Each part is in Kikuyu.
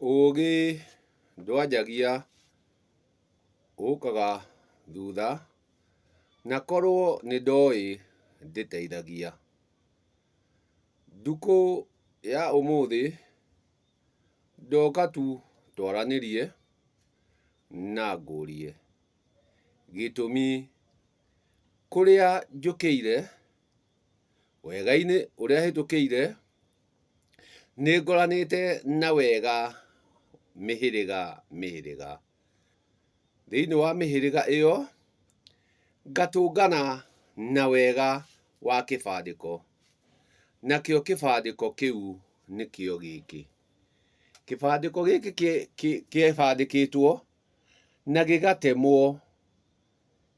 Ũũgĩ ndwanjagia, ũkaga thutha, na korwo nĩ ndoĩ ndĩteithagia. Ndukũ ya ũmũthĩ ndoka tu twaranĩrie na ngũrie gĩtũmi kũrĩa njũkĩire, wega-inĩ ũrĩa hĩtũkĩire. Nĩ ngoranĩte na wega mĩhĩrĩga mĩhĩrĩga. Thĩinĩ wa mĩhĩrĩga ĩyo, ngatũngana na wega wa kĩbandĩko. Nakĩo kĩbandĩko kĩu nĩkĩo gĩkĩ. Kĩbandĩko gĩkĩ kĩbandĩkĩtwo na gĩgatemwo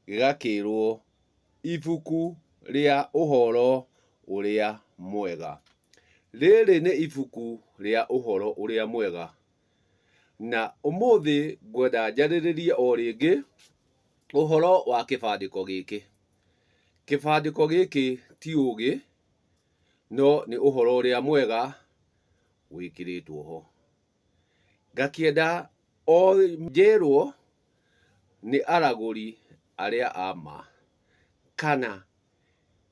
gĩgakĩrwo Ibuku rĩa Ũhoro Ũrĩa Mwega. Rĩrĩ nĩ ibuku rĩa Ũhoro Ũrĩa Mwega, na ũmũthĩ ngwenda njarĩrĩrie o rĩngĩ ũhoro wa kĩbandĩko gĩkĩ. Kĩbandĩko gĩkĩ ti ũgĩ, no nĩ ũhoro ũrĩa mwega wĩkĩrĩtwo ho. Ngakĩenda o njĩrwo nĩ aragũri arĩa a ma, kana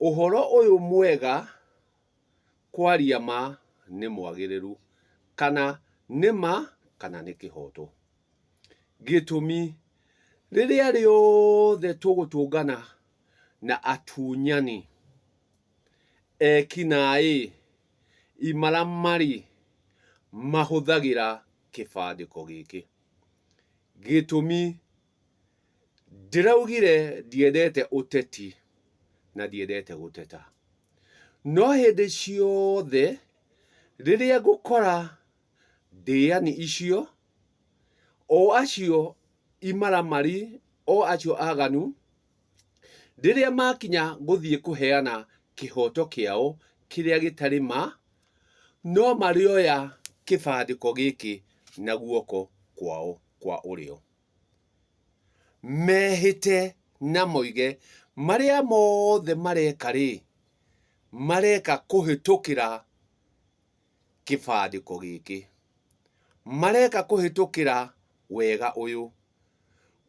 ũhoro ũyũ mwega kwaria ma nĩ mwagĩrĩru, kana nĩ ma kana nĩ kĩhoto. Gĩtũmi, rĩrĩa rĩothe tũgũtũngana na atunyani, ekinaĩ, imaramari mahũthagĩra kĩbandĩko gĩkĩ. Gĩtũmi, ndĩraugire ndiendete ũteti na ndiendete gũteta. No hĩndĩ ciothe rĩrĩa ngũkora ndĩani icio, o acio imaramari, o acio aganu, Rĩrĩa makinya gũthiĩ kũheana kĩhoto kĩao kĩrĩa gĩtarĩ ma, no marĩoya kĩbandĩko gĩkĩ na guoko kwao kwa ũrĩo. Mehĩte na moige marĩa mothe mareka-rĩ, mareka kũhĩtũkĩra kĩbandĩko gĩkĩ. Mareka kũhĩtũkĩra wega ũyũ.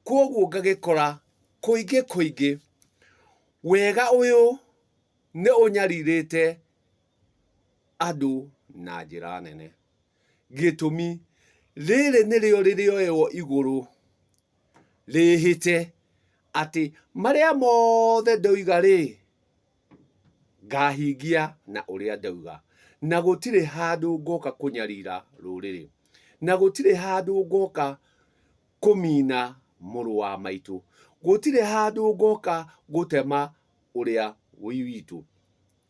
Kwoguo ngagĩkora kũingĩ kũingĩ wega ũyũ nĩ ũnyarirĩte andũ na njĩra nene. Gĩtũmi, rĩrĩ nĩrĩo rĩrĩoywo igũrũ rĩhĩte atĩ marĩa mothe ndoiga rĩ, ngahingia na ũrĩa ndauga, na gũtirĩ handũ ngoka kũnyarira rũrĩrĩ, na gũtirĩ handũ ngoka kũmina mũrũ wa maitũ, gũtirĩ handũ ngoka gũtema ũrĩa wĩ witũ,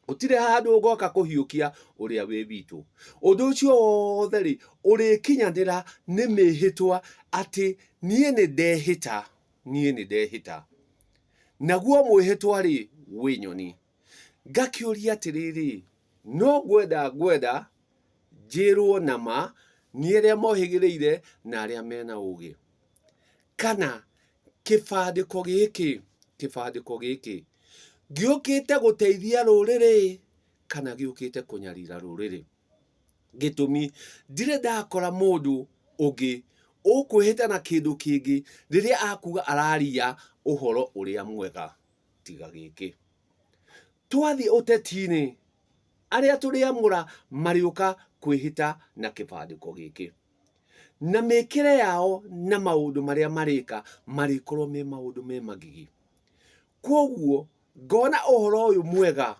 gũtirĩ handũ ngoka kũhiũkia ũrĩa wĩ witũ. Ũndũ ũcio wothe rĩ, ũrĩkinyanĩra nĩ mĩhĩtwa atĩ niĩ nĩ ndehĩta, niĩ nĩ ndehĩta. Naguo mwĩhĩtwa-rĩ, wĩ nyoni. Ngakĩũria atĩrĩrĩ, no ngwenda ngwenda njĩrwo na ma nĩ arĩa mohĩgĩrĩire na arĩa mena ũgĩ, kana kĩbandĩko gĩkĩ, kĩbandĩko gĩkĩ gĩũkĩte gũteithia rũrĩrĩ kana gĩũkĩte kũnyarira rũrĩrĩ? Gĩtũmi, ndirĩ ndakora mũndũ ũngĩ ũkwĩhĩta na kĩndũ kĩngĩ rĩrĩa akuga araria ũhoro ũrĩa mwega tiga gĩkĩ. Twathiĩ ũteti-inĩ, arĩa tũrĩamũra marĩũka kwĩhĩta na kĩbandĩko gĩkĩ. Na mĩkĩre yao na maũndũ marĩa marĩka marĩkorwo me maũndũ me magigi. Kwoguo ngona ũhoro ũyũ mwega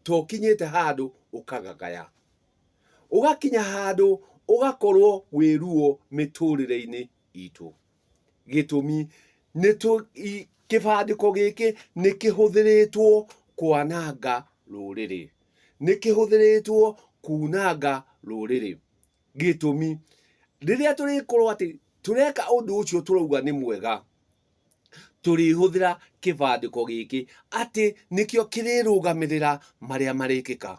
ta ũkinyĩte handũ ũkagagaya. Ũgakinya handũ ũgakorwo wĩ ruo mĩtũrĩre-inĩ itũ. Gĩtũmi nĩ kĩbandĩko gĩkĩ nĩ kĩhũthĩrĩtwo kwananga rũrĩrĩ. Nĩ kĩhũthĩrĩtwo kunanga rũrĩrĩ. Gĩtũmi, rĩrĩa tũrĩkorwo atĩ tũreka ũndũ ũcio tũrauga nĩ mwega, tũrĩhũthĩra kĩbandĩko gĩkĩ atĩ nĩkĩo kĩrĩrũgamĩrĩra marĩa marĩkĩka.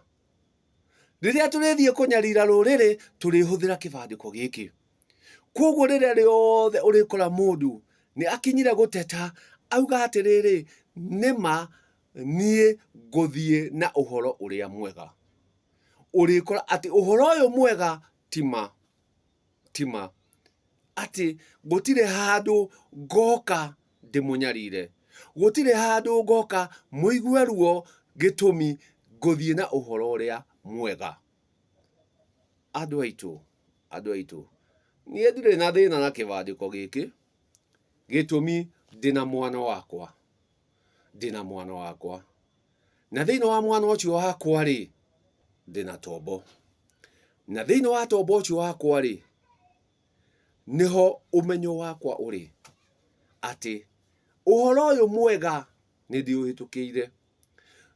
Rĩrĩa tũrĩthiĩ kũnyarira rũrĩrĩ, tũrĩhũthĩra kĩbandĩko gĩkĩ. Kwoguo rĩrĩa rĩothe ũrĩkora mũndũ nĩ akinyire gũteta, auga atĩrĩrĩ, nĩma niĩ ngũthiĩ na ũhoro ũrĩa mwega. Ũrĩkora atĩ ũhoro ũyũ mwega ti ma. ti ma. Atĩ gũtirĩ handũ ngoka ndĩmũnyarire, gũtirĩ handũ ngoka mũigue ruo, gĩtũmi ngũthiĩ na ũhoro ũrĩa mwega. Andũ aitũ, andũ aitũ, niĩ ndirĩ na thĩna na kĩbandĩko gĩkĩ, gĩtũmi ndĩna mwana wakwa, ndĩna mwana wakwa. Na thĩinĩ wa mwana ũcio wakwa-rĩ, ndĩna tombo. Na thĩinĩ wa tombo ũcio wakwa-rĩ, nĩho ũmenyo wakwa ũrĩ, atĩ ũhoro ũyũ mwega nĩ ndĩũhĩtũkĩire.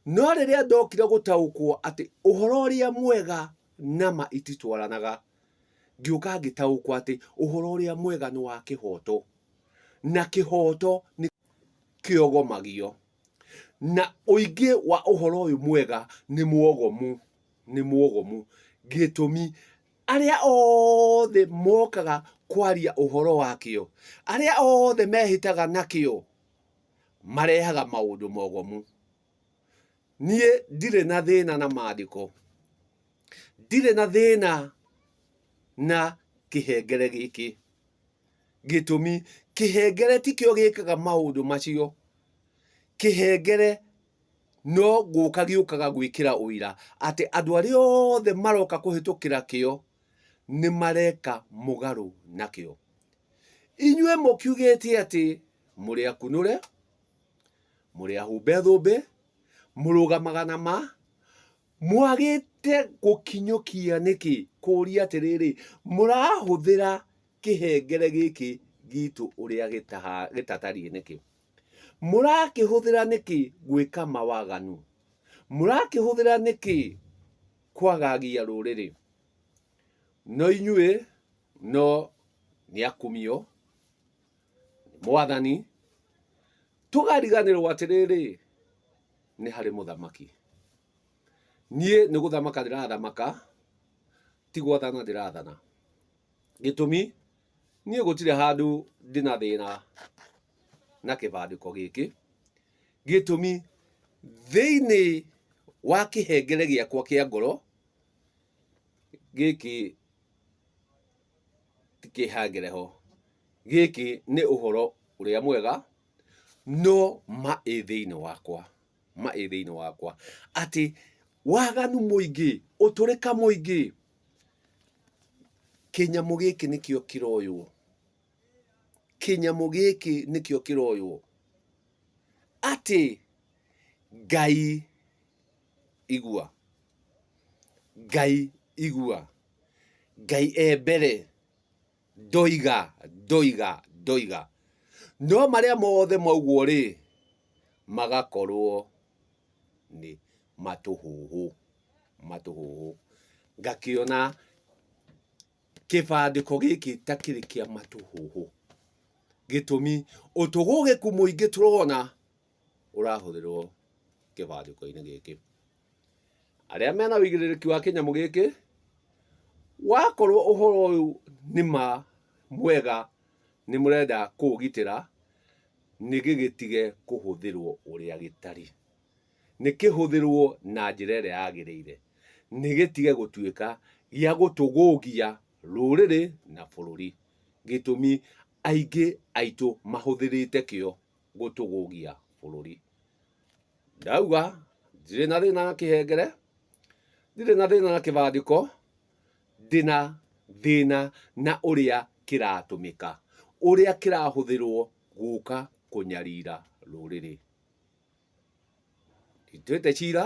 No rĩrĩa ndokire gũtaũkwo atĩ ũhoro ũrĩa mwega na ma ititwaranaga, ngĩũka ngĩtaũkwo atĩ ũhoro ũrĩa mwega nĩ wa kĩhoto, na kĩhoto nĩ kĩogomagio. Na ũingĩ wa ũhoro ũyũ mwega nĩ mwogomu, nĩ mwogomu. Gĩtũmi, arĩa othe mokaga kwaria ũhoro wakĩo, arĩa othe mehĩtaga nakĩo, marehaga maũndũ mogomu. Niĩ ndirĩ na thĩna na maandĩko, ndirĩ na thĩna na kĩhengere gĩkĩ. Gĩtũmi, kĩhengere tikĩo gĩkaga maũndũ macio. Kĩhengere no gũka gĩũkaga gwĩkĩra ũira atĩ andũ arĩa othe maroka kũhĩtũkĩra kĩo nĩ mareka mũgarũ nakĩo. Inyuĩ mũkiugĩte atĩ mũrĩ akunũre, mũrĩ ahumbe thũmbĩ, mũrũgamaga na ma, Mwagĩte gũkinyũkia nĩkĩ kũũria atĩrĩrĩ, mũrahũthĩra kĩhengere gĩkĩ gitũ ũrĩa gĩtatariĩ nĩkĩ? Mũrakĩhũthĩra nĩkĩ gwĩka mawaganu? Mũrakĩhũthĩra nĩkĩ kwagagia rũrĩrĩ? No inyuĩ no nĩakumio nĩ Mwathani, tũgariganĩrwo atĩrĩrĩ, nĩ harĩ mũthamaki. Niĩ nĩ gũthamaka ndĩrathamaka, ti gwathana ndĩrathana. Gĩtũmi, niĩ gũtirĩ handũ ndĩna thĩna na kĩbandĩko gĩkĩ. Gĩtũmi, thĩinĩ wa kĩhengere gĩakwa kĩa ngoro, gĩkĩ ti kĩhengere ho, gĩkĩ nĩ ũhoro ũrĩa mwega, no ma ĩ thĩinĩ wakwa. Ma ĩ thĩinĩ wakwa atĩ waganu mũingĩ, ũtũrĩka mũingĩ, kĩnyamũ gĩkĩ nĩkĩo kĩroywo, kĩnyamũ gĩkĩ nĩkĩo kĩroywo atĩ Ngai igua, Ngai igua, Ngai e mbere. Ndoiga, ndoiga, ndoiga. No marĩa mothe maugwo rĩ, magakorwo nĩ matũhũhũ, matũhũhũ. Ngakĩona kĩbandĩko gĩkĩ ta kĩrĩ kĩa matũhũhũ. Gĩtũmi, ũtũgũgĩku mũingĩ tũrona ũrahũthĩrwo kĩbandĩko-inĩ gĩkĩ. Arĩa mena ũigĩrĩrĩki wa kĩnyamũ gĩkĩ, wakorwo ũhoro ũyũ nĩ ma mwega nĩ mũrenda kũũgitĩra, nĩ gĩgĩtige kũhũthĩrwo ũrĩa gĩtariĩ. Nĩ kĩhũthĩrwo na njĩra ĩrĩa yagĩrĩire. Nĩ gĩtige gũtuĩka gĩa gũtũgũgia rũrĩrĩ na bũrũri. Gĩtũmi aingĩ aitũ mahũthĩrĩte kĩo gũtũgũgia bũrũri. Ndauga ndirĩ na thĩna na kĩhengere, ndirĩ na thĩna na kĩbandĩko, ndĩna thĩna na ũrĩa kĩratũmĩka, ũrĩa kĩrahũthĩrwo gũka kũnyarira rũrĩrĩ. Ndituĩte cira,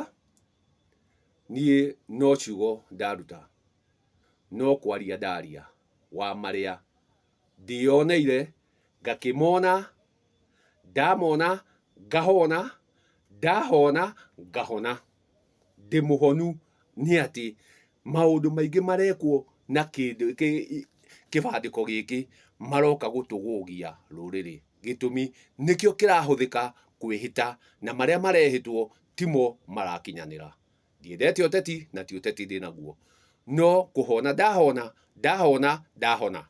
niĩ no ciugo ndaruta, no kwaria ndaria wa marĩa ndĩyoneire, ngakĩmona Ndamona ngahona, ndahona ngahona. Ndĩ mũhonu nĩ atĩ maũndũ maingĩ marekwo na kĩbandĩko gĩkĩ maroka gũtũgũgia rũrĩrĩ. Gĩtũmi nĩkĩo kĩrahũthĩka kwĩhĩta na marĩa marehĩtwo timo marakinyanĩra. Ndiendete ũteti na ti ũteti ndĩnaguo, no kũhona ndahona, ndahona ndahona.